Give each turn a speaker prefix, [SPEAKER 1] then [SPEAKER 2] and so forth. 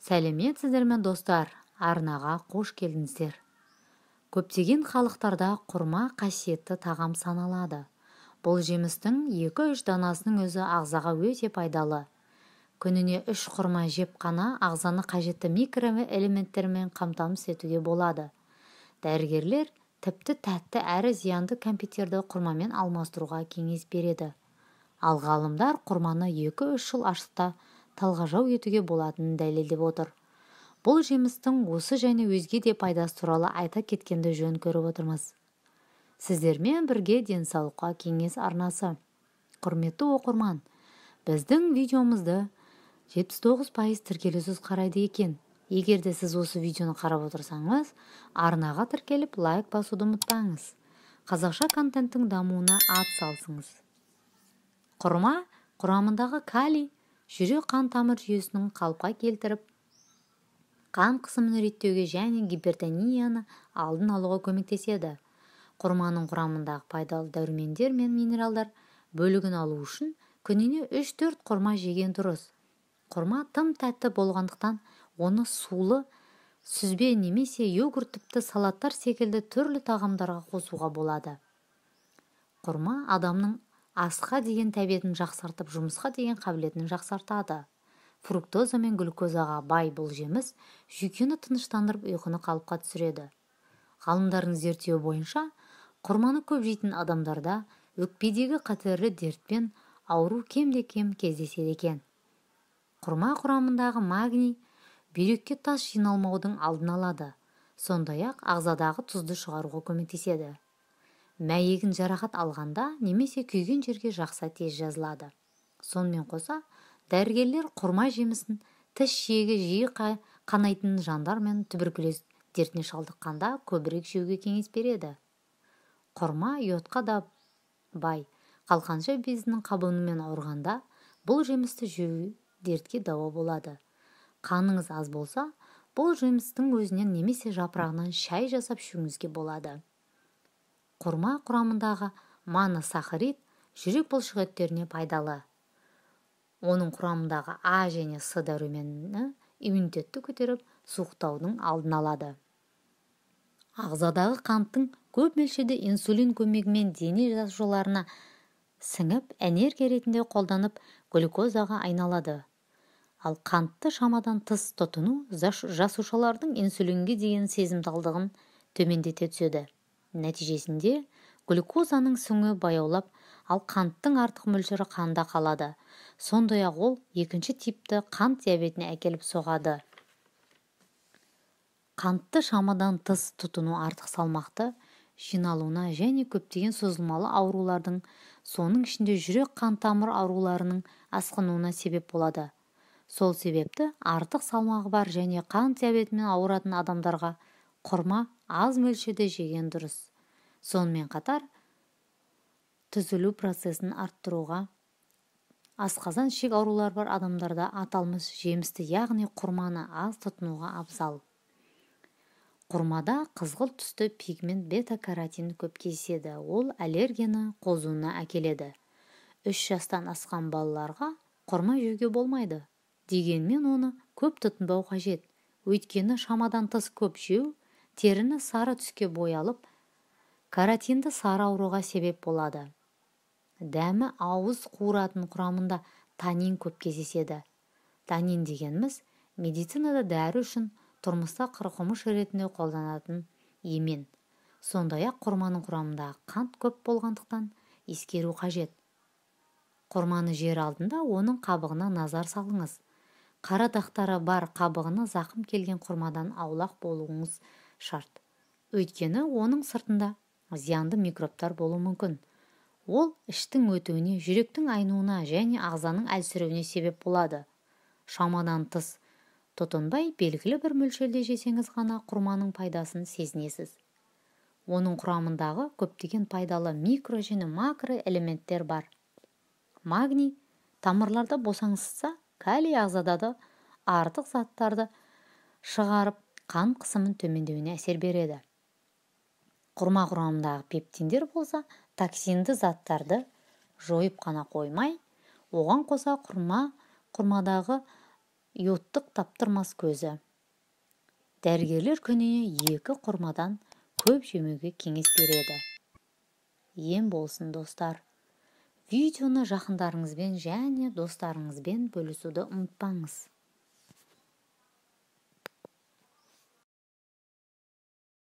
[SPEAKER 1] Сәлеметсіздер ме, достар? Арнаға қош келдіңіздер. Көптеген халықтарда құрма қасиетті тағам саналады. Бұл жемістің 2-3 данасының өзі ағзаға өте пайдалы. Күніне 3 құрма жеп қана ағзаны қажетті микроэлементтермен қамтамасыз етуге болады. Дәрігерлер тіпті тәтті әрі зиянды кәмпиттерді құрмамен алмастыруға кеңес береді. Ал ғалымдар құрманы 2-3 жыл аштықта талғажау етуге болатынын дәлелдеп отыр. Бұл жемістің осы және өзге де пайдасы туралы айта кеткенді жөн көріп отырмыз. Сіздермен бірге денсаулыққа кеңес арнасы. Құрметті оқырман, біздің видеомызды 79% тіркелусіз қарайды екен. Егер де сіз осы видеоны қарап отырсаңыз, арнаға тіркеліп лайк басуды ұмытпаңыз. Қазақша контенттің дамуына ат салсыңыз. Құрма құрамындағы калий жүрек қан тамыр жүйесінің қалыпқа келтіріп, қан қысымын реттеуге және гипертонияны алдын алуға көмектеседі. Құрманың құрамындағы пайдалы дәрумендер мен минералдар бөлігін алу үшін күніне 3-4 құрма жеген дұрыс. Құрма тым тәтті болғандықтан оны сулы, сүзбе немесе йогурт тіпті салаттар секілді түрлі тағамдарға қосуға болады. Құрма адамның асқа деген тәбетін жақсартып, жұмысқа деген қабілетін жақсартады. Фруктоза мен глюкозаға бай бұл жеміс жүйкені тыныштандырып, ұйқыны қалыпқа түсіреді. Ғалымдардың зерттеуі бойынша, құрманы көп жейтін адамдарда өкпедегі қатерлі дертпен ауру кемде-кем кездеседі екен. Құрма құрамындағы магний бүйрекке тас жиналмаудың алдын алады. Сондай-ақ ағзадағы тұзды шығаруға көмектеседі. Мәйегін жарақат алғанда немесе күйген жерге жақса тез жазылады. Сонымен қоса, дәрігерлер құрма жемісін тіс жиегі жиі қанайтын жандар мен туберкулез дертіне шалдыққанда көбірек жеуге кеңес береді. Құрма йодқа да бай. Қалқанша безінің қабынуымен ауырғанда бұл жемісті жеу дертке дауа болады. Қаныңыз аз болса, бұл жемістің өзінен немесе жапырағынан шай жасап ішуіңізге болады. Құрма құрамындағы моносахарид жүрек бұлшықеттеріне пайдалы. Оның құрамындағы А және С дәрумені иммунитетті көтеріп, суықтаудың алдын алады. Ағзадағы қанттың көп мөлшерде инсулин көмегімен дене жасушаларына сіңіп, энергия ретінде қолданып, глюкозаға айналады. Ал қантты шамадан тыс тұтыну жасушалардың инсулинге деген сезімталдығын төмендете түседі. Нәтижесінде глюкозаның сіңуі баяулап, ал қанттың артық мөлшері қанда қалады. Сондай-ақ ол екінші типті қант диабетіне әкеліп соғады. Қантты шамадан тыс тұтыну артық салмақты жиналуына және көптеген созылмалы аурулардың, соның ішінде жүрек қан тамыр ауруларының асқынуына себеп болады. Сол себепті артық салмағы бар және қант диабетімен ауыратын адамдарға құрма аз мөлшерде жеген дұрыс. Сонымен қатар, түзілу процесін арттыруға асқазан ішек аурулары бар адамдарда аталмыш жемісті, яғни құрманы аз тұтынуға абзал. Құрмада қызғылт түсті пигмент бета-каротин көп кездеседі. Ол аллергияны қозуына әкеледі. 3 жастан асқан балаларға құрма жеуге болмайды. Дегенмен оны көп тұтынбау қажет. Өйткені шамадан тыс көп жеу теріні сары түске боялып, каротинді сары ауруға себеп болады. Дәмі ауыз қуыратын құрамында танин көп кездеседі. Танин дегеніміз медицинада дәрі үшін тұрмыста қырқымыш ретінде қолданатын емен. Сондай-ақ құрманың құрамында қант көп болғандықтан ескеру қажет. Құрманы жер алдында оның қабығына назар салыңыз. Қара дақтары бар қабығына зақым келген құрмадан аулақ болуыңыз шарт. Өйткені оның сыртында зиянды микробтар болуы мүмкін. Ол іштің өтуіне, жүректің айнуына және ағзаның әлсіреуіне себеп болады. Шамадан тыс тұтынбай белгілі бір мөлшерде жесеңіз ғана құрманың пайдасын сезінесіз. Оның құрамындағы көптеген пайдалы микро және макро элементтер бар. Магний тамырларда босаңсытса, калий ағзадағы артық заттарды шығарып, қан қысымын төмендеуіне әсер береді. Құрма құрамындағы пептиндер болса, токсинді заттарды жойып қана қоймай, оған қоса құрмадағы Йодтық таптырмас көзі. Дәрігерлер күніне 2 құрмадан көп жемеуге кеңес береді. Ем болсын, достар. Видеоны жақындарыңызбен және достарыңызбен бөлісуді ұмытпаңыз.